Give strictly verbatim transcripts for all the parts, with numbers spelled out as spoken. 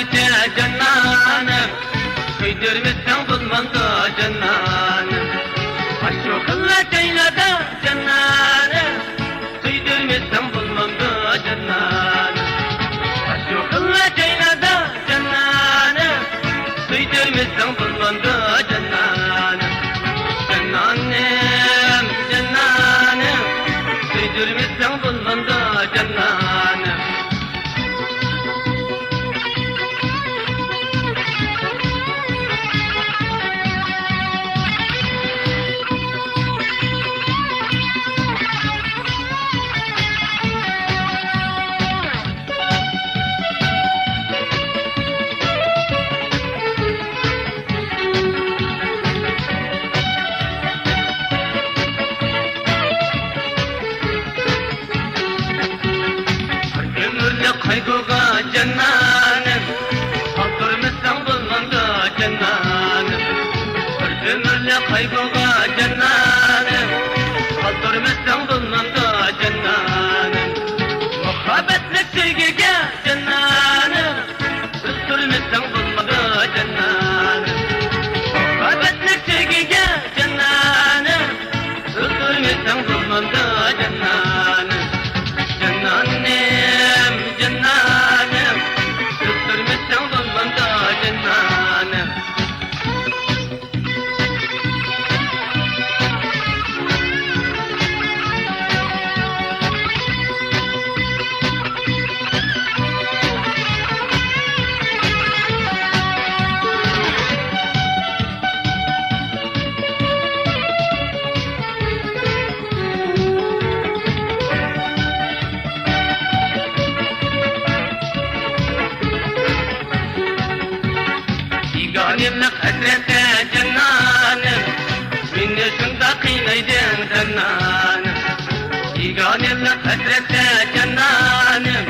جانانىم، سۆيدۈرمىسەڭ بولمامدۇ جانانىم. ئاشۇ خىللا جايلاردا جانانىم، سۆيدۈرمىسەڭ بولمامدۇ جانانىم. ئاشۇ خىللا جايلاردا جانانىم، سۆيدۈرمىسەڭ بولمامدۇ جانانىم. جانانىم، جانانىم، سۆيدۈرمىسەڭ بولمامدۇ جانانىم. بىر ئۆمۈرلۈك قايغۇغا جانانىم، قالدۇرمىساڭ بولمامدۇ جانانىم. بىر ئۆمۈرلۈك قايغۇغا جانانىم، قالدۇرمىساڭ بولمامدۇ جانانىم. مۇھەببەتلىك سۆيگۈگە جانانىم، ئۆلتۈرمىسەڭ بولمامدۇ جانانىم. مۇھەببەتلىك سۆيگۈگە جانانىم، ئۆلتۈرمىسەڭ بولمامدۇ جانانىم. جانانىم، جانانىم، ئۆلتۈرمىسەڭ بولمامدۇ جانانىم. بىگانىلىق ھەسرەتتە جانانىم، مېنى شۇنداق قىينايدىڭ جانانىم. بىگانىلىق ھەسرەتتە جانانىم،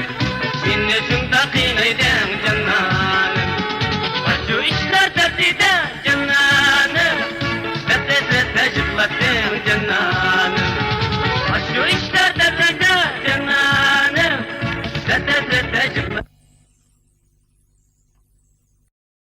مېنى شۇنداق قىينايدىڭ جانانىم. ئاشۇ ئىشلار دەردىدە